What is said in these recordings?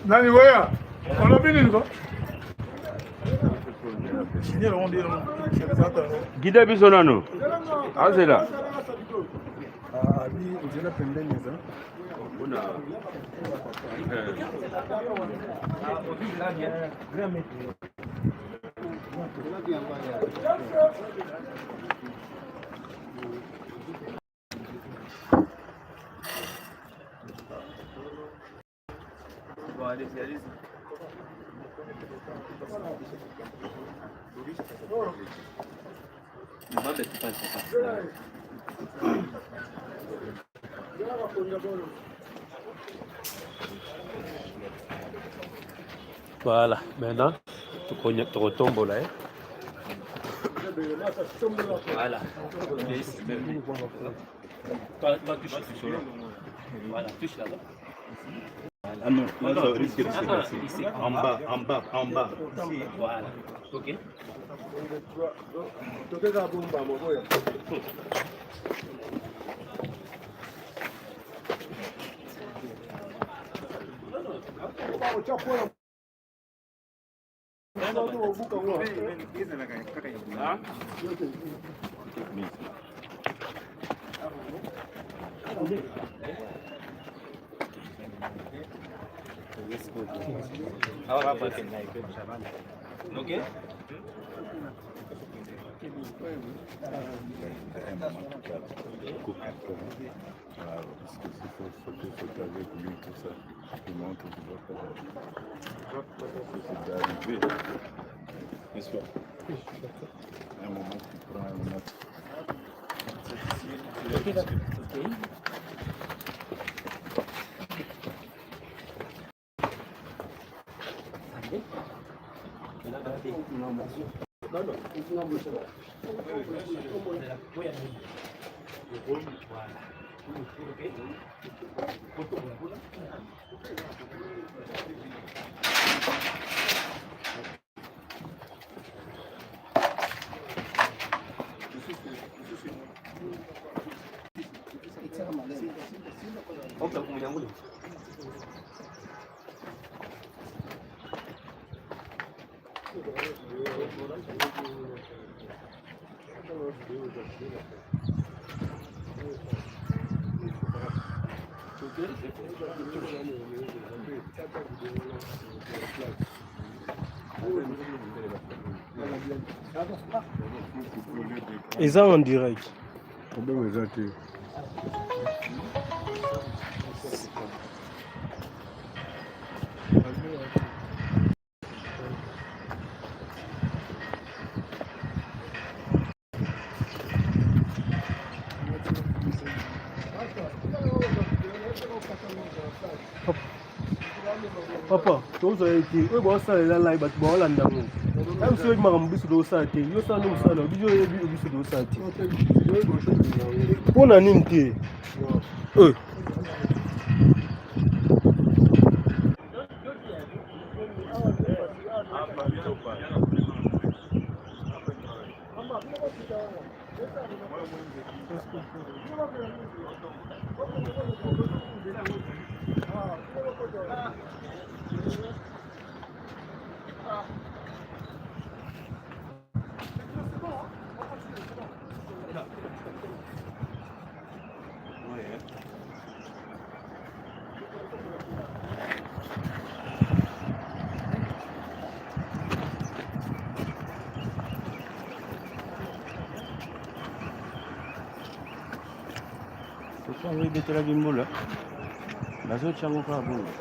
Nani weya? Olobi nini ko? Guide biso nano. Azela. Nzela pembeni eza. Bon, allez-y, allez-y. Voilà, maintenant, tokotombola eh. Voilà. Toi, toi, touche sur Voilà, touche là-bas. Ah non, là, ça risque de se casser. Ici. En bas, en bas, en bas. Ici. Voilà. Ok. Ok. Coupe un peu. Voilà, parce que s'il faut sauter, sauter avec lui, tout ça, tu montes, tu vois pas. C'est d'arriver. N'est-ce pas? Un moment, tu prends un moment. Ok. Eza en direct. Problème eza te. Papa, tozwa ye te oyo baosalela lai bato baolanda yango ya biso oyebi makambo biso tozosala te yo osala nde mosala na biso oyebi biso tozosala te mpo na nini te eh. Soki yango ebetelaki mbula, bazotya yango kaka bongo.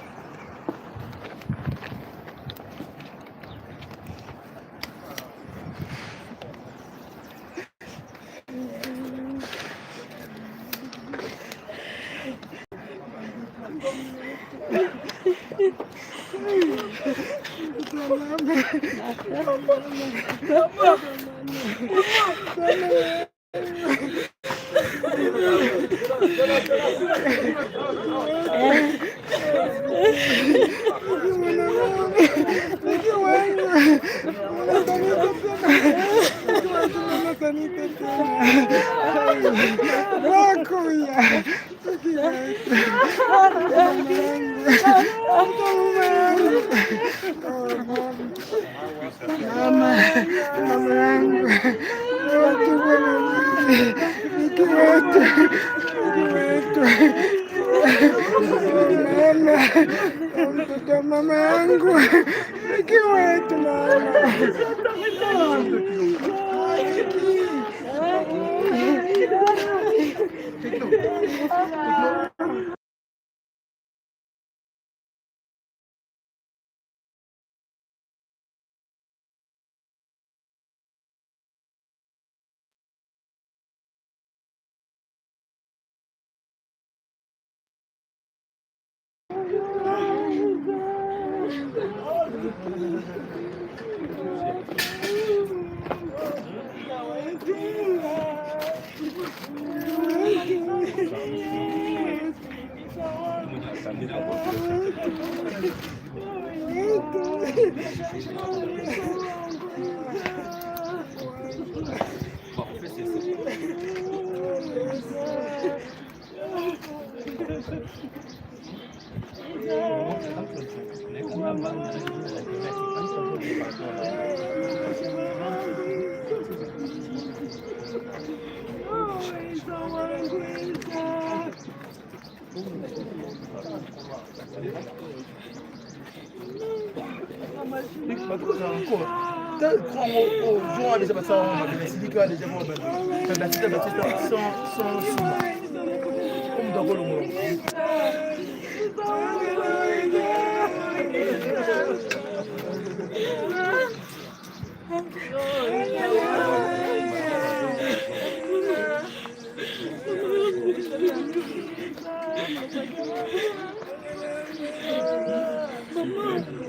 Mama, mama yangu mama, mtoto mama yangu nikiwetu mama.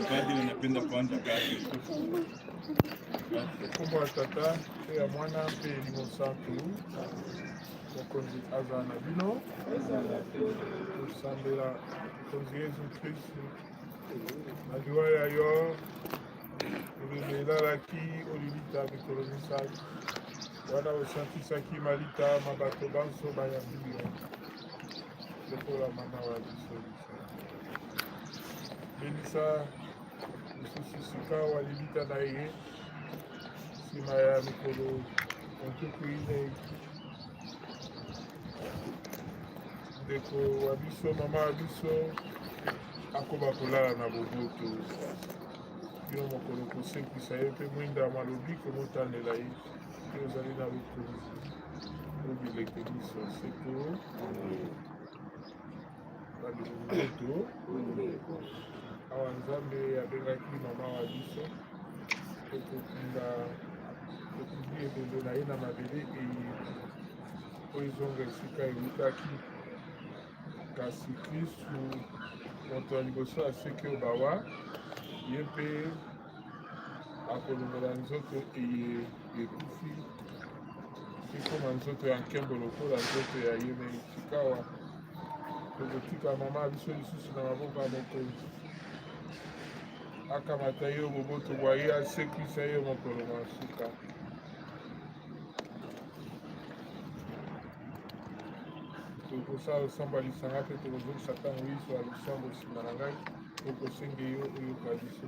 Padre anapenda kuanza kazi. Nkombo ya Tata mpe ya Mwana mpe Elimo Santu. Mokonzi azala na bino. Tosambela Mokonzi Yesu Kristu na liwa ya yo ebembe elalaki olilita mikolo misato wana osantisaki malita ma bato banso bayambi yo lokola mama wa biso biso benisa lisusu sikawa lilita na ye nsima ya mikolo 40. Ndeko wa biso, mama wa biso akoba kolala na boboto bino mokolo kosekwisa ye mpe mwinda mwa lobiko motanela ye mpe ozali na bokonzi o bileko biso seko na boboto. Awa Nzambe abengaki mama wa biso tokokunda tokundi ebembe na ye na mabele eye oyo ezonga esika ewutaki. Kasi Kristu, moto ya liboso aseki oyo bawa, ye mpe akolongola nzoto eye ekufi ekoma nzoto ya nkembo lokola nzoto ya ye mei. Sikawa tokotika mama biso lisusu na maboko ya Mokonzi, akamata ye boboto bwa ye, asekwisa ye mokolo mwa suka. Tokosala losambo ya lisanga mpe tokozongisa ntango inso ya losambo nsima na ngai okosenge yo oyoka biso.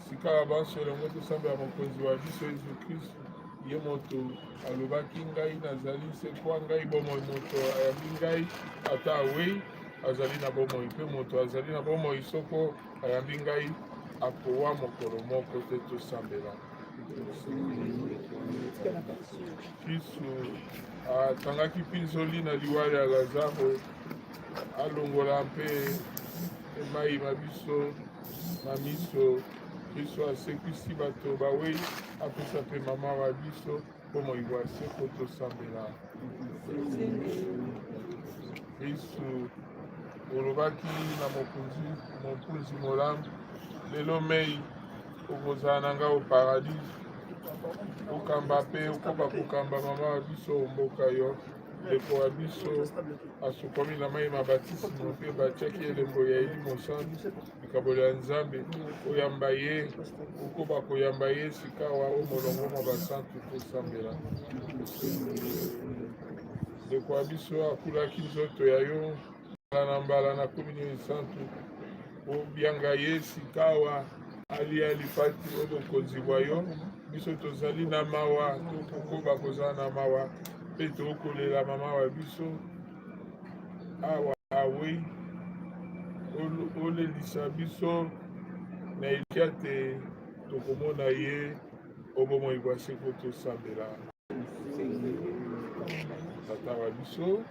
Sikawa banso elongo tosambela Mokonzi wa biso Yesu Kristu, ye moto alobaki, Ngai nazali nsekwa, ngai bomoi, moto ayambi ngai ata awei azali na bomoi, mpe moto azali na bomoi soko ayambi ngai akowa mokolo moko te. Tosambela. Kristu atangaki mpinzoli na liwa ya Lazaro, alongola mpe mai ma biso na miso. Kristu asekwisi bato bawei, apesa mpe mama wa biso bomoi bwa seko. Tosambela. Kristu olobaki na mokonzi mopunzi molamu, lelo mei okozala na ngai o paradis. Okamba mpe okoba kokamba mama wa biso o mboka yo. Ndeko wa biso asukwami na mai ma batisimo mpe batiaki elembo ya Elimo Santu, likabo lya Nzambe. Oyamba ye, okoba koyamba ye sikawa o molongo mwa basantu. Tosambela. Ndeko wa biso akulaki nzoto ya yo mbala na mbala na kominio esantu, obianga ye sikawa alia lipati o bokonzi bwa yo. Biso tozali na mawa, tokokoba kozala na mawa mpe tokolela mama wa biso awa awei. Olelisa biso na elikya te tokomona ye o bomoi bwa seko. Tosambela. Tata wa biso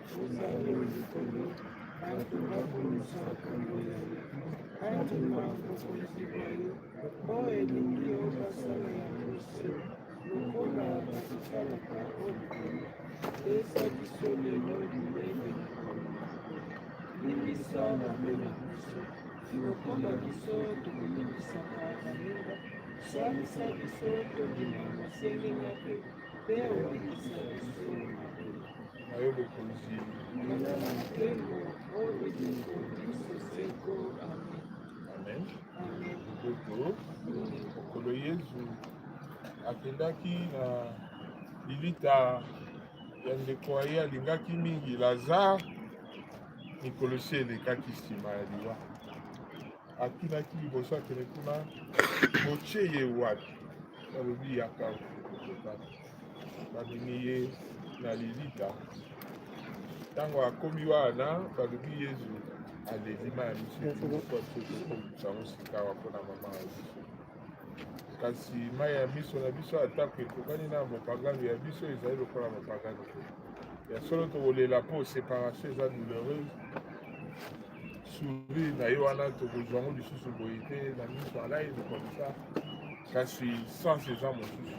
Limbisa mabe na biso lokola biso tokolimbisaka baninga. Salisa biso tondima masengenya te mpe obikisa biso mabe. Na yo bokonzi Nguya na nkembo oyo eleko biso seko. Amen. Amen. Amen. Boboto mokolo Yezu akendaki na lilita ya ndeko aye alingaki mingi Lazare, mikolo si elekaki nsima ya liwa. Atunaki liboso akende kuna, botie ye wapi? Balobi yaka okotala. Bamemi ye na lilita. Ntango akomi wana, balobi Yezu aleli mai ya miso etindi po biso tokobimisa yango sikawa mpona mama ya biso. Kasi mai ya miso na biso atako ekokani na mopagano ya biso, ezali lokola mopagano te. Ya solo tokolela mpo separation eza douloureuse. Sourire na ye wana tokozwa yango lisusu boye te na miso ya live comme ça, kasi sens eza mosusu.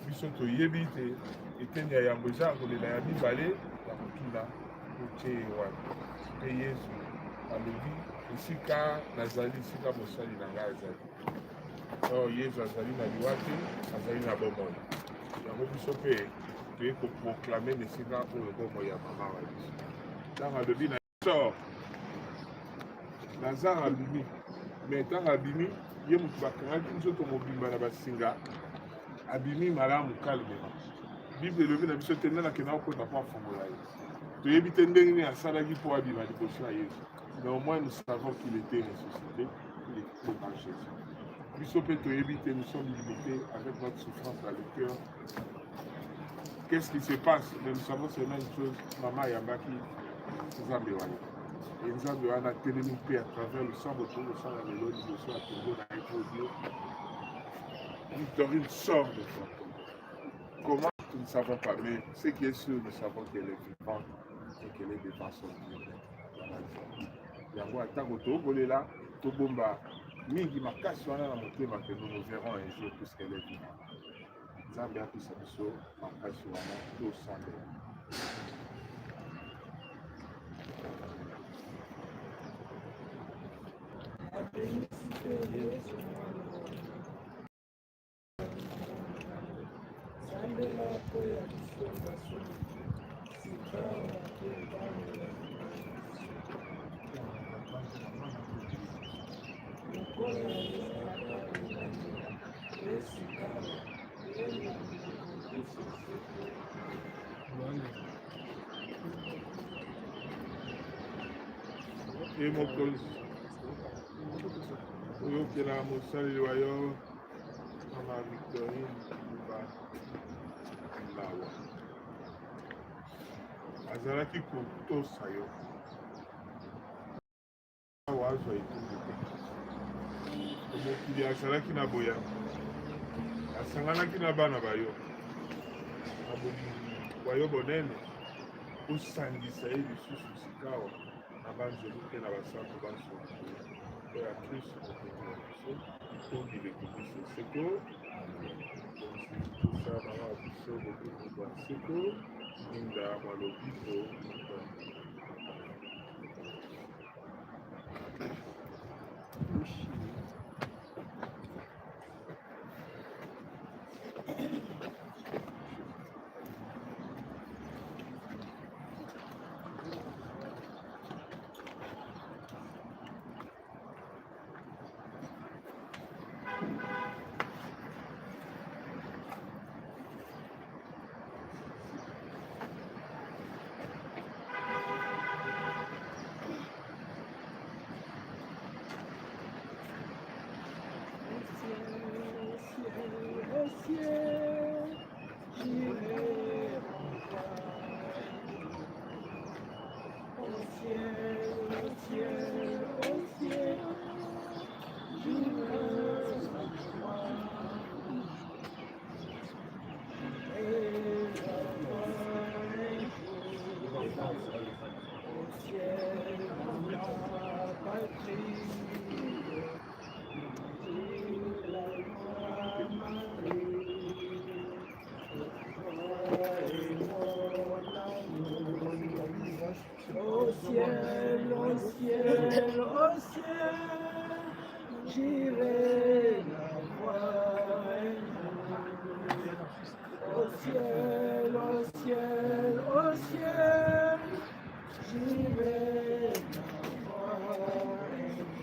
Biso toyebi te eteni ya yambo eza ya kolela, ya mibale ya kotuna otie ye wapi. Mpe Yezu alobi esika nazali, esika mosali na ngai azali. Or Yezu azali na liwa te, azali na bomoi. Yango biso mpe toye koproclame na esika oyo bomoi ya mama wa biso. Ntango alobi na sort, Lazare abimi, me ntango abimi, ye moto bakangaki nzoto mobimba na basinga, abimi malamu calmement. Bible elobi na biso te nani akenda kokota mpo afongola ye. Toyebi te ndenge nini asalaki mpo abima liboso ya Yesu, mais au moins nous savons qu'il était ressuscité, il était devant Jésus. Biso mpe toyebi te, nous sommes limités avec notre souffrance dans le cœur. Qu'est-ce qui se passe? Mais nous savons seulement une chose, mama ayambaki Nzambe wana. E Nzambe wana atelemi mpe à travers losambo tokosala lelo liboso ya tombeau na ye mpo Dieu. Victorine sort de son tombeau. Comment? Nous ne savons pas, mais ce qui est sûr, nous savons qu'elle est vivante et qu'elle est devant son Dieu dans la vie. Yango atako tokolela, tobomba mingi makasi wana na motema que nous nous verrons un jour puisqu'elle est vivante. Nzambe apesa biso makasi wana, tosambela. Abenisi mpe Yezu mwana wa yo. Sambela mpo ya biso basumuki, sikawa mpe ntango ya liwa na biso. Lokola ezalaka ebandeli, mpe sikawa, mpe na bileko binso seko. Ye mokonzi, oyokela mosaleli wa yo mama Victorine Luba mawa. Azalaki kotosa yo awa azwa etumbu te. Mokili azalaki na boyambi, asanganaki na bana ba yo na bolingi bwa yo bonene, osangisa ye lisusu sikawa na banzelu mpe na basantu banso mpo ya Kristu Mokonzi wa biso, to bileko biso seko. Mokonzi, tosa mama wa biso bokumu bwa seko, mwinda mwa lobiko. Au ciel, au ciel, au ciel, j'irai la voir un jour. Au ciel, au ciel, au ciel, j'irai la voir un jour.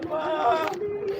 Mama.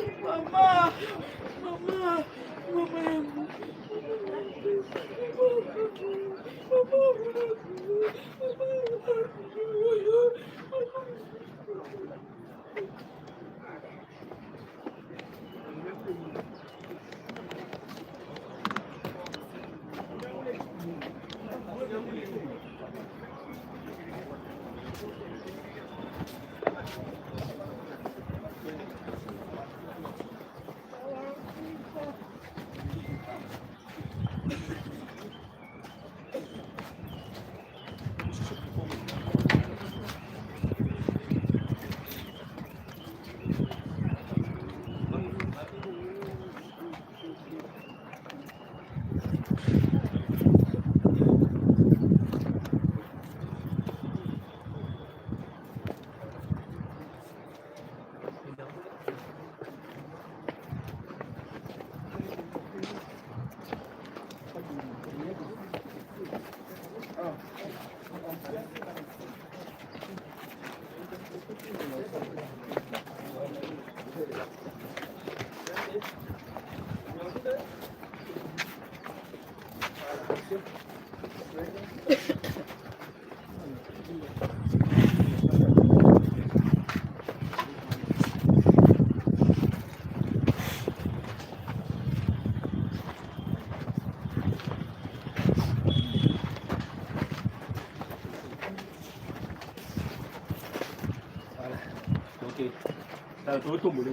Totombola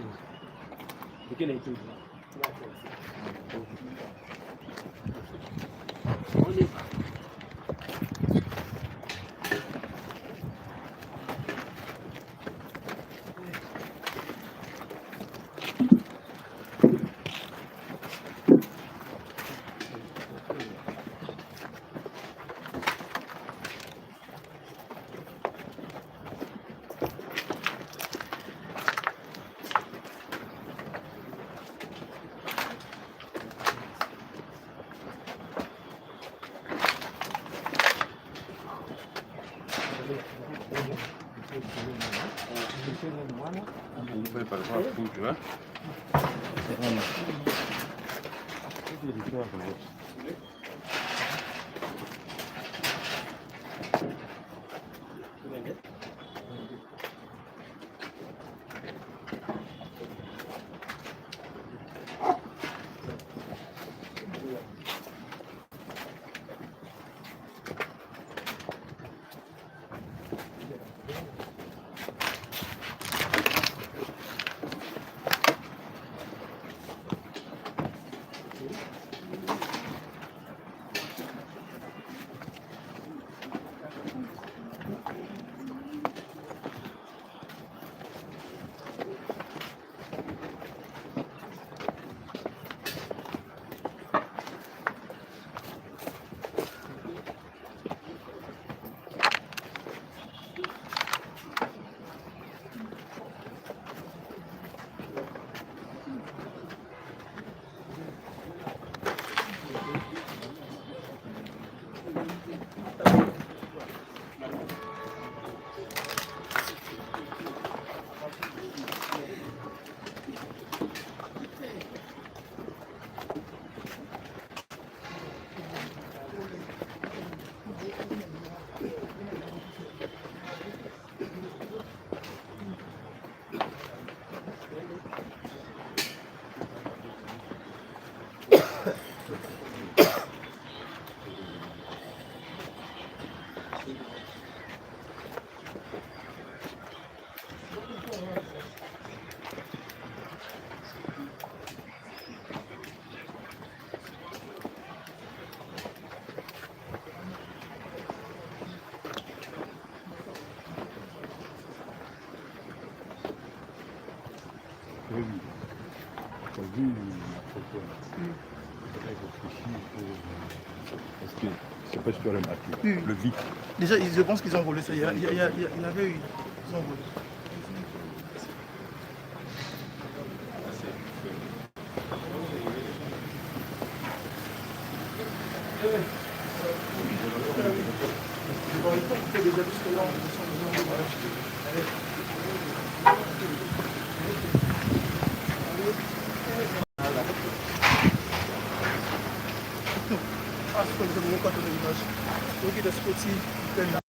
oke na etudu. Oui. T'as vu la photo là? Réfléchis pour. Parce que je sais pas si tu as remarqué. Oui. Le vide. Déjà, je pense qu'ils ont volé ça. Il y, a- il y a- il y a- il y en avait eu. Ils ont volé. Bon, il faut couper déjà, parce que là, on descend besoin de- Ah, c'est comme ça, mon compte de l'image. Ok, de ce côté,